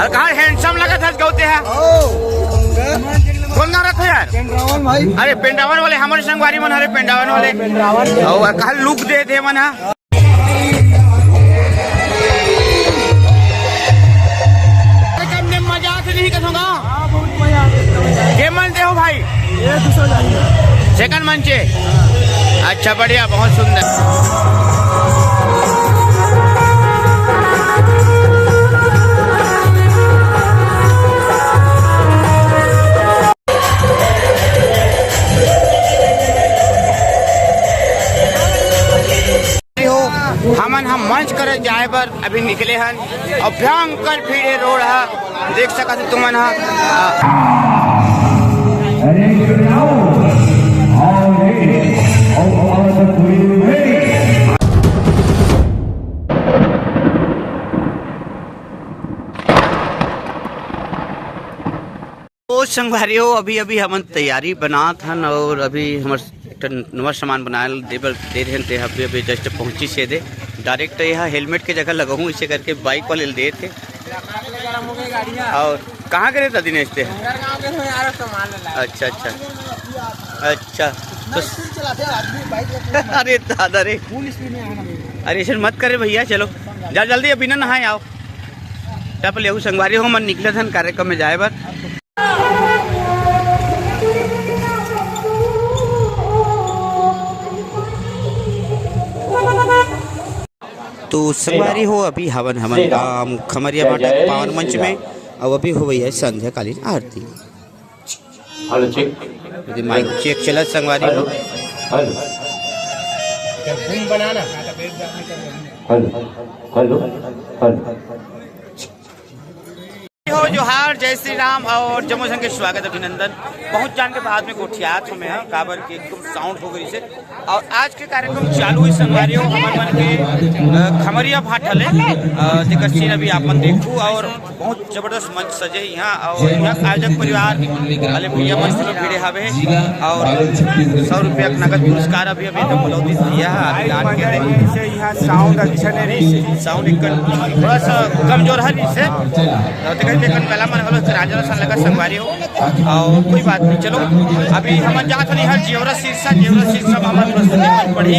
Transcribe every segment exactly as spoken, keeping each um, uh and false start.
कहाँ handsome लगत हस गौते हा? ओ। कौन गाँव रहिथो यार? पेंड्रावन भाई। अरे पेंड्रावन वाले हमर संगवारी मन हरे, पेंड्रावन वाले। पेंड्रावन के। अउ कहाँ look देत हे मन हा? अरे कम ने मजाक नहीं करूँगा। हाँ, बहुत मजा आथे। के मन दे हो भाई? ये दूसरा जाएगा। Second मंचे। अच्छा, बढ़िया, बहुत सुंदर। हो, हमन ह मंच करे जाए बर अभी निकले हन अउ भयंकर भीड़ हे रोड ह, देख सकत हो तुमन ह। अरे आओ, आओ रे, आओ, आओ तो पूरी रे। ओ संगवारी हो, अभी अभी हमन तैयारी बनात हन अउ अभी हमर एक ठन नवा सामान बनाए ल दे बर दे रहे हन, ते अभी अभी just पहुंचिस हे दे। Direct यह helmet के जगह लगहूँ इसे करके bike वाले ल देत हे। अउ कहाँ के रहता दिनेश ते? अच्छा, अच्छा, अच्छा। तो अरे दादा रे, अरे ऐसे मत करे भैया, चलो जा जल्दी, अभी ना नहाए आओ। टप लेहू संगवारी हो, हमन निकलत हन कार्यक्रम में जाए बर। तो संगवारी हो, अभी हवन हमन गांव खमरिया भाटा के पावन मंच में, अउ अभी होवइया संध्याकालीन आरती। Hello, check. यदि माइक चेक चलत संगवारी हो। Hello, hello. Hello, hello, hello. हो, जोहार, जय श्री राम अउ जम्मो झन के स्वागत, अभिनंदन। बहुत जान के बाद में गोठियात हमें ह, काबर के एकदम sound हो गई से। अउ आज के कार्यक्रम चालू ही संगवारी हो, हमन मन के, अ, खमरिया भाटा ले, अ, जेकर scene अभी आप मन देखू अउ बहुत जबरदस्त मंच सजे हे इहाँ अउ इहाँ आयोजक परिवार वाले भैया मन घलो भिड़े हवे अउ सौ रुपया के नगद पुरस्कार अभी, अभी तो बोलौती भैया ह, अभी लान के रही। इसे इहाँ sound अच्छा नहीं रही, sound एक थोड़ा सा कमजोर है इसे, तो तेकर, तेकर मेला मन घलो राजा सन लगा संगवारी हो। अउ कोई बात नहीं, चलो अभी हमन जात हन हर जेवरा सिरसा, जेवरा सिरसा में हमर प्रस्तुति मन पढ़ी,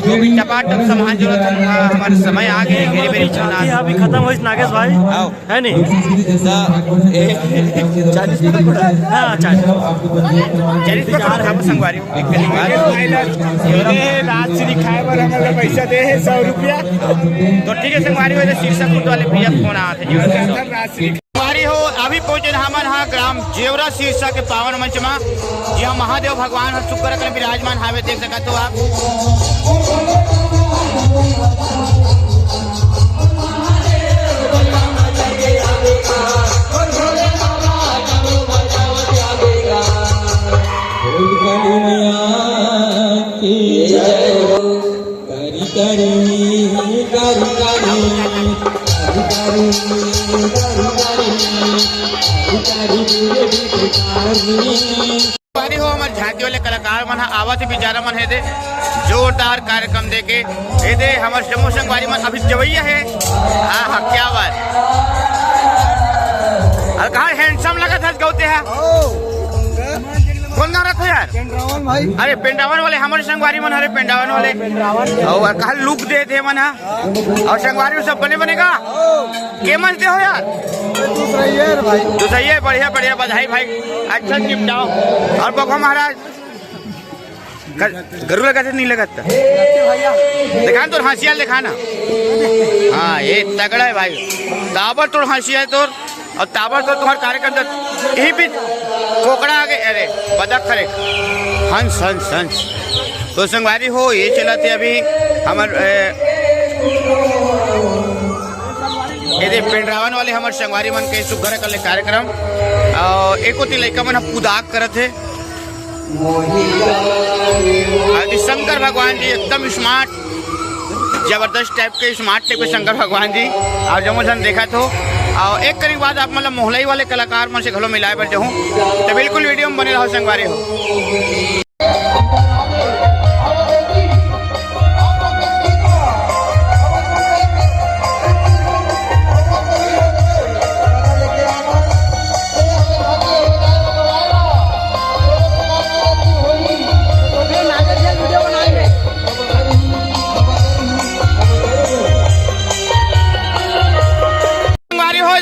जो भी टपाटप सामान जरूरत है, हमर समय आ गए, घेरी बेरी चलना। अभी खत्म होइस नागेश भाई। आओ। है नहीं? तो, ए, चालीस रुपये का? हाँ, चालीस। चालीस रुपये का खाबो संगवारी हो, एक करीब बात। ये राजश्री खाए बर हमन ला पैसा दे हे, सौ रुपया। तो ठीक है संगवारी हो, तो सिरसा खुर्द वाले भैया फोन आत हे, जेवरा सिरसा। राजश्री संगवारी हो, अभी पहुंचे हमन हा ग्राम जेवरा सिरसा के पावन मंच मा, जिहाँ महादेव भगवान हर सुग्घर अकन विराजमान हावे, देख सकत हो आप। संगवारी हो, हमर झांकी वाले कलाकार मन ह आवत हे, बिचारा मन हे दे जोरदार कार्यक्रम देके। ए दे हमर जम्मो संगवारी मन अभी जवैया हे। हाँ, हाँ, क्या बात। अउ कहाँ handsome लगत हस गौते हा? कौन गाँव रहिथो यार? पेंड्रावन भाई। अरे पेंड्रावन वाले हमर संगवारी मन हरे, पेंड्रावन वाले। पेंड्रावन के। अउ कहाँ look देत हे मन हा? अउ संगवारी सब बने बने का? के मन से हो यार? तू सही है रे भाई। तू सही है, बढ़िया, बढ़िया, बधाई भाई। अच्छा निपटाओ। अउ बघवा महाराज, गर-, गरु लगत हे नहीं लगत? देखा ना तोर हंसिया, देखा ना। हाँ, ये तगड़ा है भाई, ताबड़तोड़ हंसिया है तोर। अउ ताबड़तोड़ तुम्हार कार्यक्रम तो यही बीच कोकड़ा आ गए, अरे बदक खरे, हंस, हंस, हंस। तो संगवारी हो, ये चलत हे अभी हमर, ए, ये दे पेंड्रावन वाले हमर संगवारी मन के सुग्घर कर ले कार्यक्रम। अउ एको ती लइका मन ह कुदाक करत हे। अउ शंकर भगवान जी एकदम smart, जबरदस्त type के, smart type के शंकर भगवान जी। अउ जम्मो झन देखत हो, अउ एक करीब बाद आप मन ला मोहलई वाले कलाकार मन से घलो मिलाए बर जहूँ, तो बिल्कुल video में बने रहो संगवारी हो।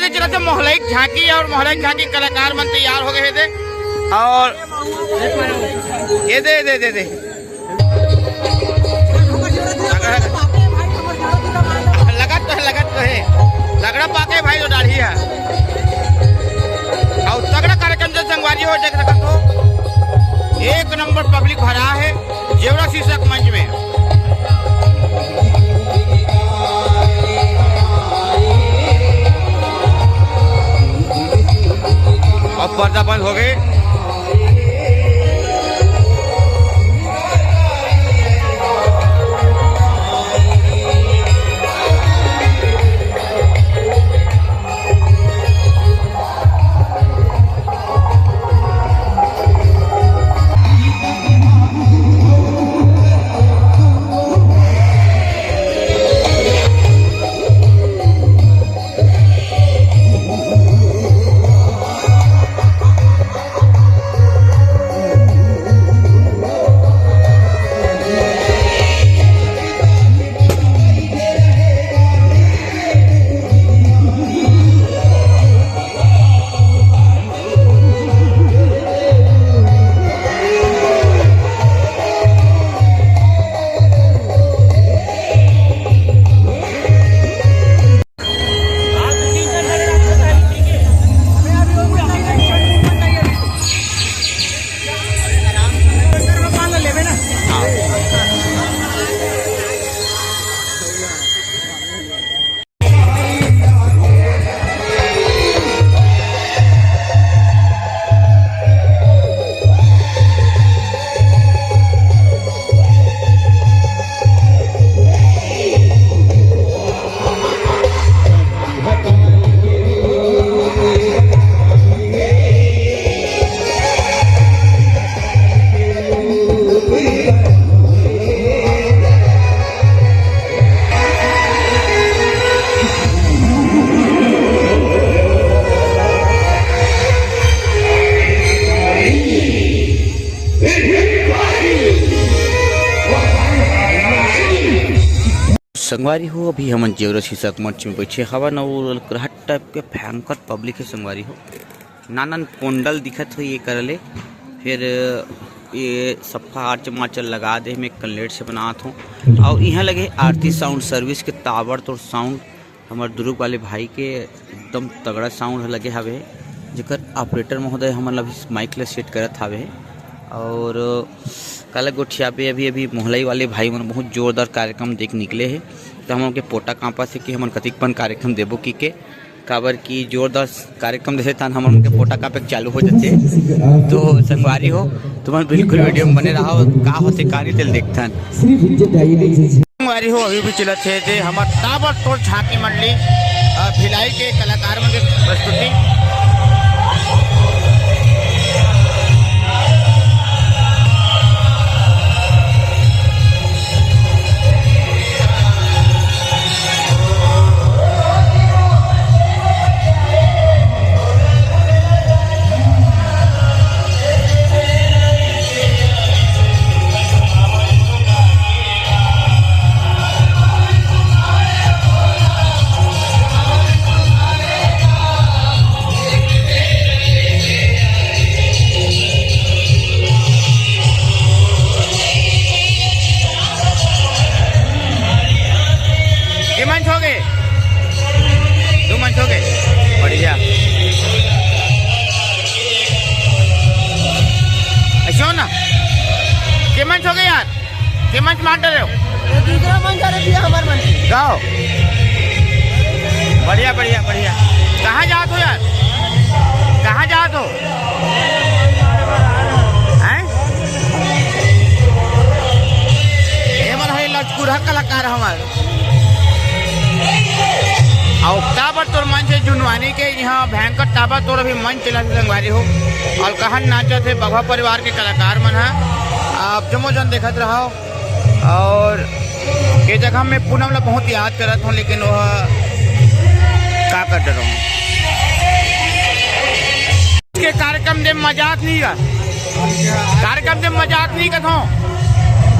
चलत हे मोहलई के झांकी अउ मोहलई के झांकी कलाकार मन तैयार हो गे हे दे। अउ ये दे, दे, दे, दे। लगत तो हे, लगत तो हे। तगड़ा पाके भाई वो दाढ़ी हे। अउ तगड़ा कार्यक्रम जो संगवारी हो देख सकत हो, एक नंबर पब्लिक भरा हे जेवरा शीर्षक मंच में। अब पर्दा बंद हो गे। संगवारी हो, अभी हमन जेवरा शीर्षक मंच में बैठे हवन अउ अलकरहा टाइप के भयंकर पब्लिक हे संगवारी हो। नानन कोंडल दिखत होही ये करा ले। फिर ये सफा आर्च मार्च लगा दे, मैं कनलेट से बनात हों। अउ इहाँ लगे आरती साउंड सर्विस के ताबड़तोड़ साउंड, हमर दुरुग वाले भाई के एकदम तगड़ा साउंड लगे हवे, जेकर ऑपरेटर महोदय हमन ला अभी माइक ला सेट करत हवे। अउ काला गोठियाबे, अभी अभी मोहलई वाले भाई मन बहुत जोरदार कार्यक्रम देख निकले हे, त हमन के पोटा कांपत हे कि हमन कतिक पन कार्यक्रम देबो कि के, काबर कि जोरदार कार्यक्रम देथे तहन हमन के पोटा कांपे के चालू हो जाथे। तो संगवारी हो, तुमन बिल्कुल वीडियो में बने रहो, का होथे का नहीं तेल देखथन। संगवारी हो, अभी भी चलत हे ते हमर ताबड़तोड़ झांकी मंडली, अ, भिलाई के कलाकार मन के प्रस्तुति। के मंच हो गे? दू मंच हो गे? बढ़िया। ऐसे हो ना? के मंच हो गे यार? के मंच मा डरे हो? ये दूसरा मंच आ रहा है, हमारे मंच। गाओ। बढ़िया, बढ़िया, बढ़िया। कहाँ जात हो यार? कहाँ जात हो? हैं? ये मन है लचकुरहा कलाकार हमारे। अउ ताबड़तोड़ मंच हे जुनवानी के, इहाँ भयंकर ताबड़तोड़ अभी मंच चलत हे संगवारी हो। अउ अलकरहा नाचत हे बघवा परिवार के कलाकार मन ह। आप जम्मो झन देखत रहव। अउ ये जगह में पूनम ला बहुत याद करत हों, लेकिन वो का कर डरो। के कार्यक्रम दे मजाक नहीं है, कार्यक्रम दे मजाक नहीं कथों।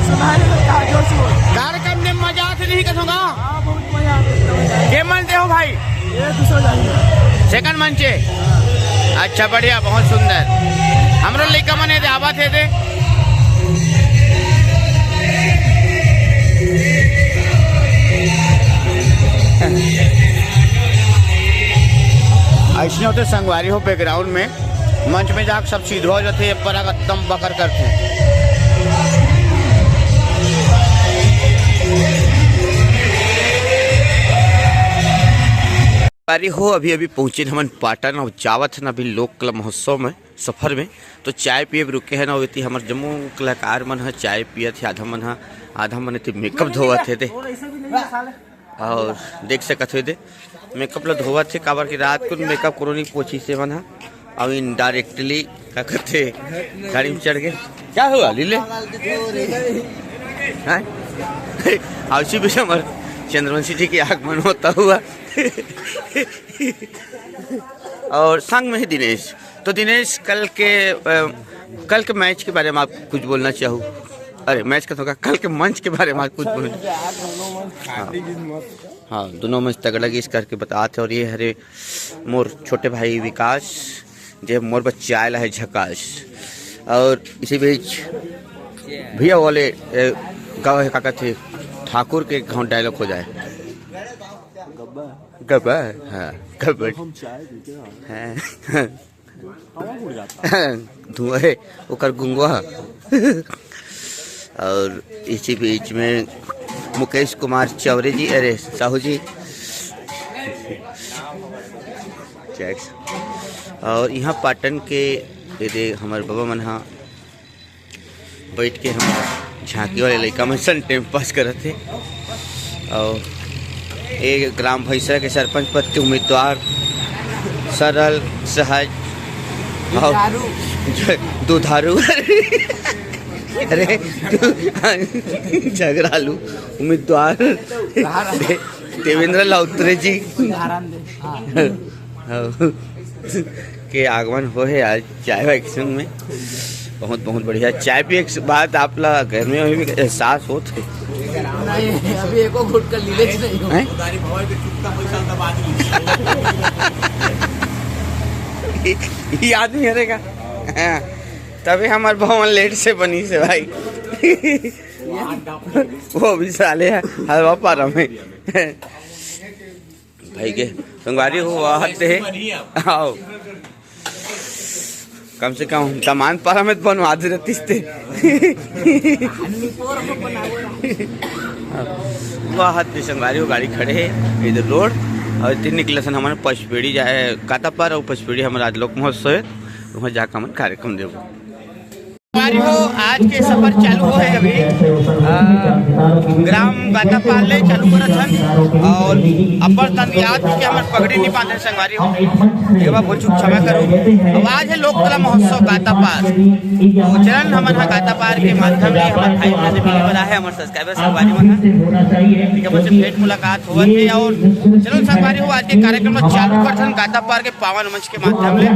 सुनाई नहीं देता, जोर से बोल। कार्यक्रम दे मजाक नहीं कथों का? हाँ, बहुत मजा आता है। के मंच दे हो भाई? ये दूसरा जाएंगे। सेकंड मंच हे। अच्छा, बढ़िया, बहुत सुंदर। हमरो लइका मन एदे आवत हे दे। अइसने होथे संगवारी हो, बैकग्राउंड में मंच में जाके सब सीधा हो जाथे, ये पर एकदम बकर करथे। संगवारी हो, अभी अभी पहुंचे हमन पाटन अउ जावत हन अभी लोक कला महोत्सव में सफर में। तो चाय पिए बर रुके हन, अउ एती हमर जम्मो कलाकार मन ह चाय पियत हे, आधा मन ह, आधा मन एती मेकअप धोवत हे दे। अउ देख सकत हो दे, मेकअप ल धोवत हे, काबर कि रात कुन मेकअप कोनो नइ पोछिस हे मन ह। अउ इन डायरेक्टली का कथे, गाड़ी में चढ़ गए। क्या हुआ लीले? हैं? अउ इसी बीच हमर चंद्रवंशी जी के आगमन होता हुआ। अउ संग में ही दिनेश। तो दिनेश, कल के, अ, कल के मैच के बारे में आप कुछ बोलना चाहू? अरे, मैच का तो का, कल के मंच के बारे में आप कुछ बोलना? हाँ। हाँ, दोनों मंच तगड़ा गिस करके बतात हे। अउ ये हरे मोर छोटे भाई विकास, जे मोर बर चाय ला हे झकास। अउ इसी बीच भैया वाले, ए, गाँव हे, का कथे, ठाकुर के गाँव डायलॉग हो जाए। गब्बर। गब्बर, हाँ, गब्बर। हम चाय पीते हैं। हाँ। हवा उड़ जाता है। धुआं हे, ओकर गुंगवा। अउ इसी बीच में मुकेश कुमार चौरे जी, अरे, साहू जी। चेक्स। अउ इहाँ पाटन के एदे हमर बबा मन ह बइठ के हम झांकी वाले लइका मन सन टाइम पास करत हे। अउ ए ग्राम भैंसरा के सरपंच पद के उम्मीदवार सरल, सहज अउ दुधारू। ज-, दुधारू। अरे, दु-, झगड़ालू उम्मीदवार दे-, देवेंद्र लाउत्रे जी। हाँ। के आगमन हो हे आज चाय वाय के संग में। बहुत, बहुत बढ़िया। चाय पिए के बाद आप ला गर्मी में भी एहसास होत हे? नहीं, अभी एको घुट कर लीले नहीं हो। हैं? ये आदमी हरे का? हाँ। तभी हमर भवन लेट से बनी से भाई। वो भी साले है हलवा पारा में। भाई के संगवारी हो, आहत हे। आओ। कम से कम दमान पारा में तो बनवा दे रहतीस ते। वो आहत हे संगवारी हो, गाड़ी खड़े हे इधर रोड। अउ तीन निकले सन हमन पचपेड़ी जाए, गातापार अउ पचपेड़ी हमर आज लोक महोत्सव हे, वहाँ जाकर हमन कार्यक्रम देबो। संगवारी हो, आज के सफर चालू हो हे अभी, अ, ग्राम गातापार ले चालू करत हन। अउ अब्बड़ तन याद के हमर पगड़ी नहीं बांधे संगवारी हो, एक बार बोल चुक क्षमा करो। अउ आज हे लोक कला महोत्सव गातापार, तो चलन हमन ह गातापार के माध्यम ले हमर भाई मन से मिले वाला हे, हमर सब्सक्राइबर संगवारी मन ह, ठीक है, हमन से भेंट मुलाकात होवत हे। अउ चलो संगवारी हो, आज के कार्यक्रम ल चालू करथन गातापार के पावन मंच के माध्यम ले,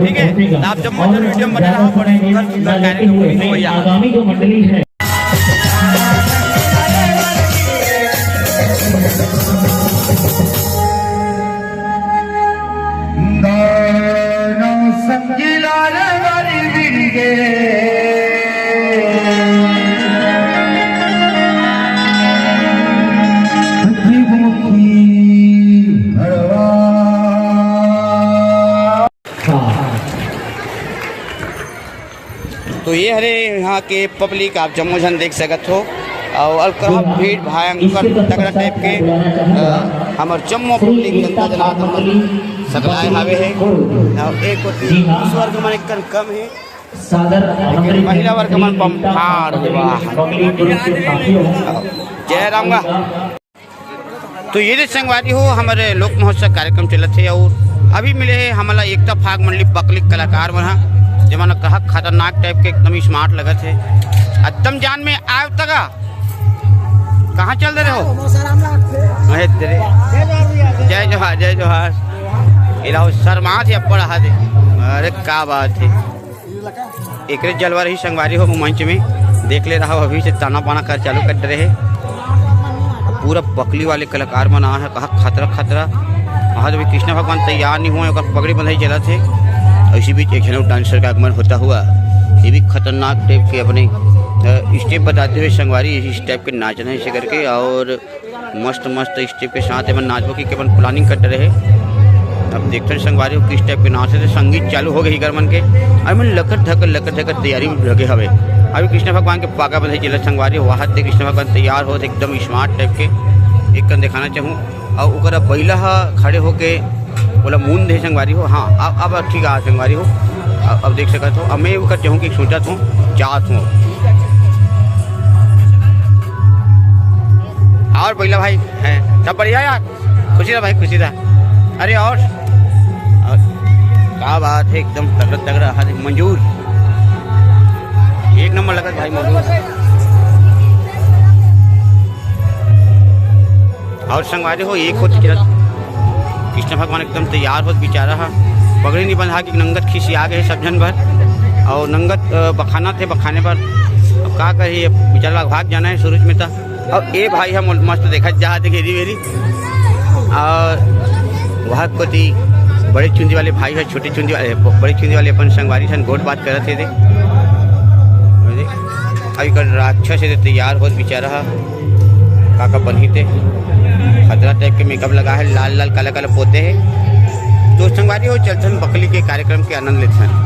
ठीक है। आप जम्मो झन वीडियो में बने रहो, बड़े सुंदर सुंदर कार्यक्रम होही भैया। तो ये हरे यहाँ के पब्लिक, आप जम्मो झन देख सकत हो। अउ अलकरहा भीड़ भयंकर तगड़ा टाइप के, अ, हमर जम्मो पब्लिक जनता जनार्दन मन सकलाए हावे हे। अउ एक कोती पुरुष वर्ग मन एक कन कम हे, लेकिन महिला वर्ग मन बम्फार हे। वाह, जय राम गा। तो ये दे संगवारी हो, हमर लोक महोत्सव कार्यक्रम चलत हे अउ अभी मिले हे हमला एकता फाग मंडली बकली कलाकार मन ह, जेमन कहा खतरनाक टाइप के एकदम स्मार्ट लगत हे, एकदम जान में आयो तगा। कहाँ चल दे रहे हो? अरे तेरे। जय जोहार, जय जोहार। इलाओ शर्मा थे अब्बड़ हा दे। अरे का बात हे। एकरे जलवा रही संगवारी हो मंच में, देख ले रहा अभी से ताना बाना कर चालू कर रहे। पूरा बकली वाले कलाकार मन आ हे, कहा खतरा खतरा। वहाँ तो अभी कृष्णा भगवान तैयार नहीं हुए, ओकर पगड़ी बंधाई चलत हे। और इसी बीच एक झन डांसर का आगमन होता हुआ, ये भी खतरनाक टाइप के अपने, अ, स्टेप बताते हुए संगवारी, इस टाइप के नाचना है इसे करके, और मस्त मस्त स्टेप के साथ एमन नाचबो की अपन प्लानिंग करते रहे। अब देखते हैं संगवारी हो किस टाइप के नाच है। संगीत चालू हो गई गरमन के, और मन लकर धकर लकर धकर तैयारी में लगे हवे। अभी कृष्ण भगवान के पागा बंधे चलत संगवारी हो, वहाँ देख कृष्ण भगवान तैयार होत एकदम स्मार्ट टाइप के, एक कन दिखाना चाहूँ। और ओकरा बैला ह खड़े होके बोला मुंद है संगवारी हो। हाँ, अब अब ठीक आ संगवारी हो। अब, अब देख सकत हो, अब मैं वो करते हूँ कि सोचत हूँ, जात हूँ। और बैला भाई है, सब बढ़िया यार, खुशी रहा भाई, खुशी रहा। अरे और, और क्या बात है, एकदम तगड़ा तगड़ा। हाँ, मंजूर, एक नंबर लगत भाई, मंजूर। और संगवारी हो, एक होती चलत कृष्ण भगवान एकदम तैयार होत बेचारा हा, पगड़ी नहीं बंधा कि नंगत खिसिया गए सब झन भर, और नंगत, अ, बखाना थे बखाने पर। अब का कही, अब बेचारा भाग जाना है सूरज में ता। और ए भाई हम मस्त देखत जात हे घेरी बेरी, और वहाँ कोती बड़े चुंदी वाले भाई है, छोटे चुंदी वाले, बड़े चुंदी वाले अपन संगवारी सन गोठ बात करत हे दे। अभी कर राक्षस हे दे, तैयार होत बेचारा हा। काका बनही ते खतरा टाइप के मेकअप लगा है, लाल लाल काला काला पोते है। तो संगवारी हो, चलथन बकली के कार्यक्रम के आनंद लेथन।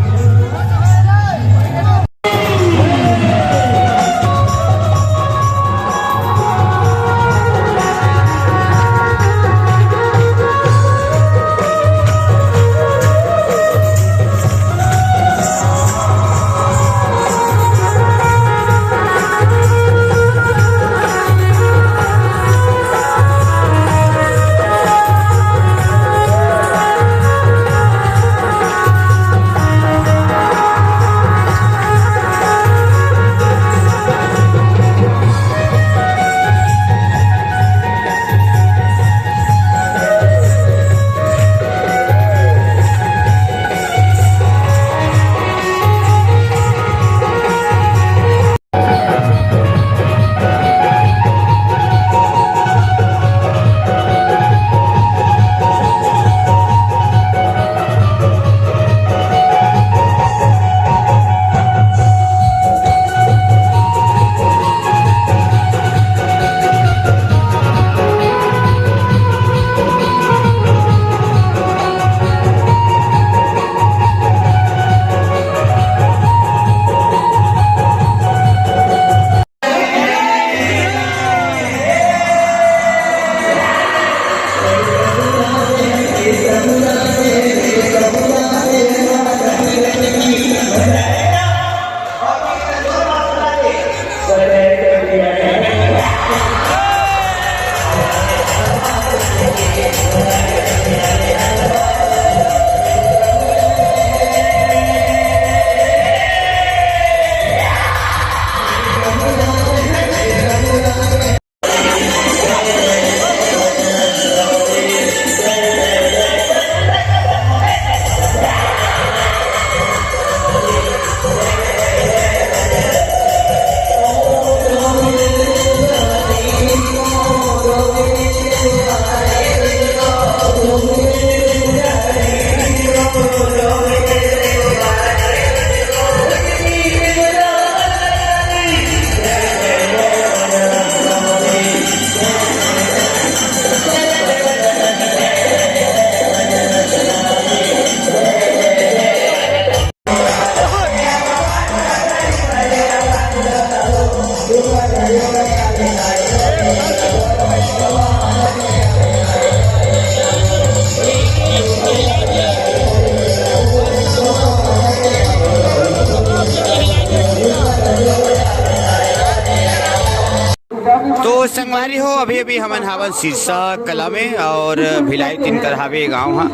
तो संगवारी हो, अभी अभी हमन हावन सिरसा कला में और भिलाई तिनकर हावे गांव हा।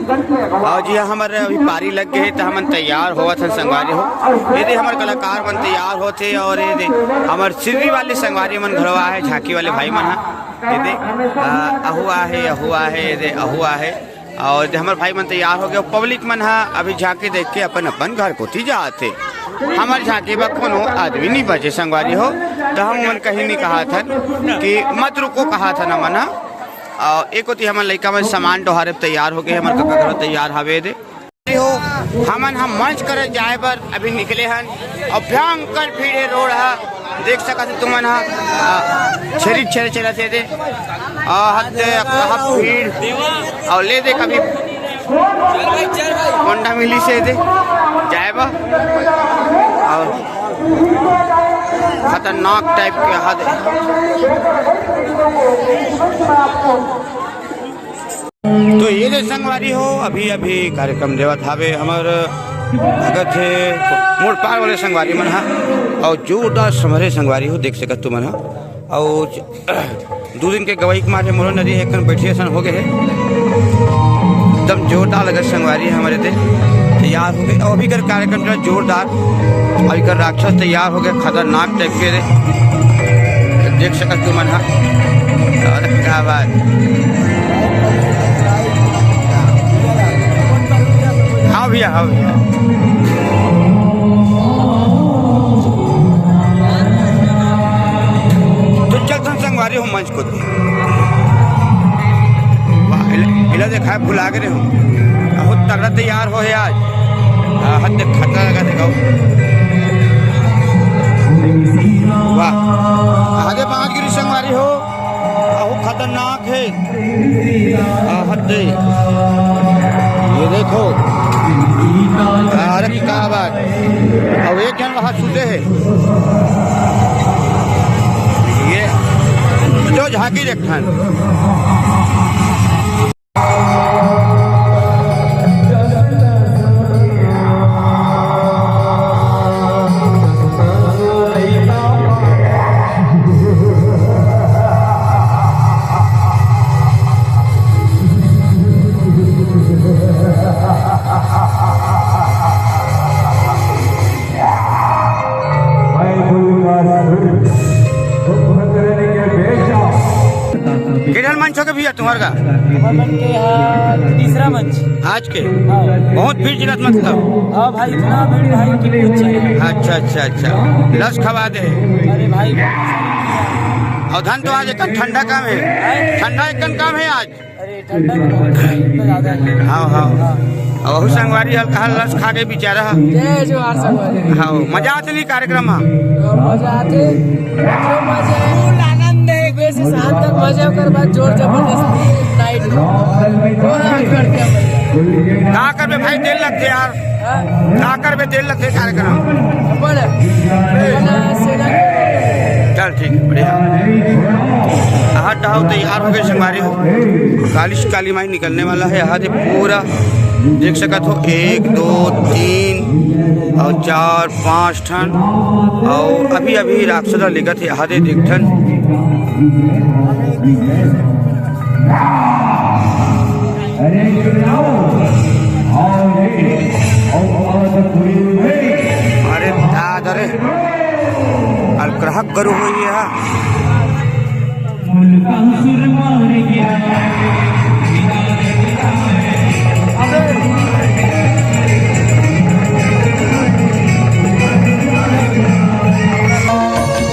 और जी हमर अभी पारी लग गए हे, तो हमन तैयार होवत हन संगवारी हो। ये दे हमर कलाकार मन तैयार होत हे और ये दे हमर सिर्री वाले संगवारी मन घलो आहे, झांकी वाले भाई मन हा। ये दे, आ, अहू आहे, अहू आहे, ये दे अहू आहे। और ये दे हमर भाई मन तैयार हो गए। पब्लिक मन हा अभी झांकी देख के अपन अपन घर कोती जात हे। हमर झांकी बा कोनो आदमी नहीं बचे संगवारी हो, तो हम मन कहीं नहीं कहा था कि मत रुको, कहा था ना मना। अउ एक कोती हमन लइका मन सामान डोहारे तैयार हो गए, हमर कका घलो तैयार हवे दे। हो, हमन ह मंच कर जाए बर अभी निकले हन अउ भयंकर भीड़ हे रोड ह, देख सकत हो तुमन ह, अ, छेरी छेरी चलत हे दे, अ, हद कहा भीड़ अउ ले दे कभी कोंडा मिली से दे जाए बर अउ खतरनाक टाइप के हद हे। तो ये दे संगवारी हो, अभी अभी कार्यक्रम देवत हावे हमर भगत हे मुड़पार वाले संगवारी मन हा, अउ जोरदार समरे संगवारी हो, देख सकत तुमन हा। अउ दू दिन के गवाही के मारे मोरो नदी एकन बैठे सन हो गए हे, एकदम जोरदार लगत संगवारी हे हमर दे, तैयार हो गए। अउ अभी कर कार्यक्रम जो जोरदार, अउ इकर राक्षस तैयार हो गए, खतरनाक टाइप के रे। देख सकत तुमन हा। अरे क्या बात। हाँ भैया, हाँ भैया। तो चलथन संगवारी हो मंच कोती। वाह, इला, इला देखा है, भुला गए हो। बहुत तगड़ा तैयार हो है आज। हाँ, हद खतरा लगा देखो। वाह, आगे पाँच गिरी संगवारी हो। बहुत खतरनाक है। हाँ, हद दे। ये देखो। अरे क्या बात। अब एक जन वहाँ सुते है। ये जो झांकी देखा है। बाइबल का सुर, दुख करने के बेटा। किधर मंच हो गए भैया तुम्हारे का? हमर मन के यहाँ तीसरा मंच। आज के? हाँ। बहुत भीड़ जिलत मतलब। हाँ भाई, इतना भीड़ भाई कि पूछे। अच्छा, अच्छा, अच्छा। लस खवा दे। अरे भाई। अउ धन तो आज एक ठंडा काम है। हैं? ठंडा एक काम है आज। अरे, ठंडा के बहुत ज्यादा है। हाँ, हाँ। हाँ। अब अहू संगवारी हल्का हल्का लस खा के बेचारा। जय जोहार संगवारी। हाँ, मजा आते नहीं कार्यक्रम में? मजा आते। जो मजा है, full आनंद है। सुबह से शाम तक मजा, ओकर बाद जोर जबरदस्ती night में। पूरा करते हैं मजा। का करबे भाई, देर लगथे यार। हाँ। का करबे, देर लगथे कार्यक्रम। बोल। बोला, सेना के चल ठीक, बढ़िया। हाथ डहाव तैयार हो गए संगवारी हो। काली से काली माई निकलने वाला है। यहाँ दे पूरा देख सकत हो, एक, दो, तीन अउ चार, पाँच ठन। अउ अभी, अभी राक्षस ला लेगत हे, यहाँ दे देख ठन। अरे दादा रे, अलग्राहक गरु होई ये हा।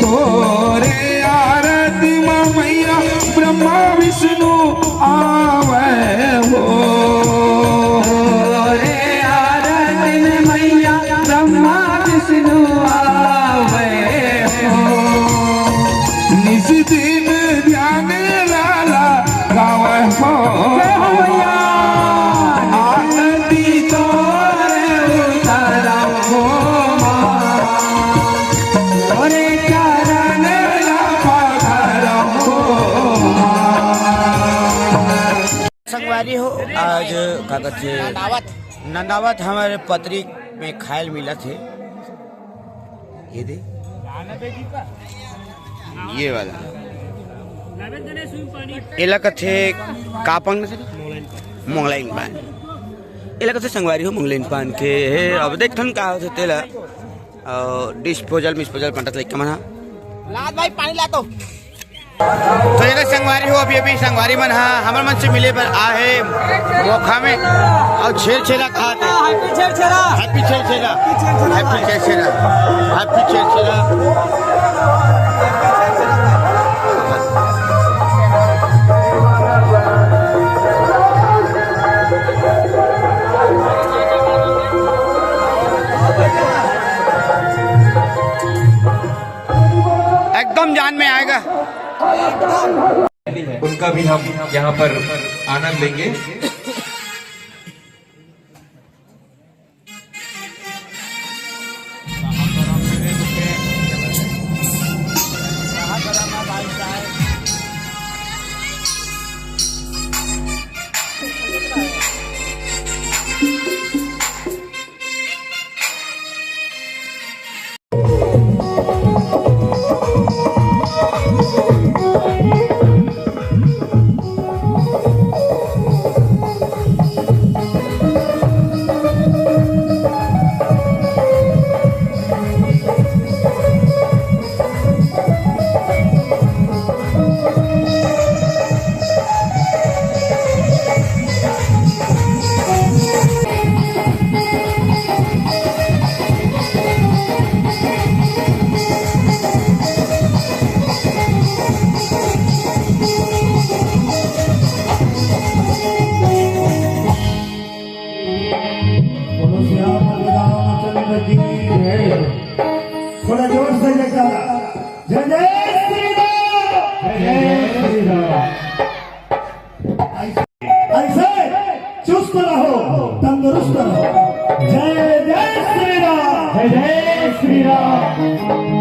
तोरे आरती म मैया ब्रह्मा विष्णु आवे हो। रे आरती में मैया ब्रह्मा विष्णु आवे हो। निज दिन ध्यान लाला गावे हो। जय हो मैया। आरती तोरे उतारा हो माँ। तोरे चरण ला पखारा हो माँ। संगवारी हो, आज का कथे, नंदावत। नंदावत हमर पतरी में खायल मिलत हे। ये दे, ये वाला, एला कथे का पान? मोंगलाइन पान। एला कथे संगवारी हो, मोंगलाइन पान के हे। अब देखथन का होथे तेला। अउ disposal मिस्पोजल पंडत लइका मन हा। लात भाई, पानी ला तो। तो ये संगवारी हो, अभी, अभी संगवारी मन हा हमर मन से मिले बर आ हे मोखा में, अउ छेर छेरा खात हे। Happy छेर छेरा। Happy छेर छेरा। Happy छेर छेरा। Happy छेर छेरा। उनका भी हम यहाँ पर आनंद लेंगे। बोलो श्याम रामचंद्र की जय। थोड़ा जोर से जयकारा। जय जय श्री राम। जय जय श्री राम। ऐसे, ऐसे चुस्त रहो, तंदुरुस्त रहो। जय जय श्री राम। जय जय श्री राम।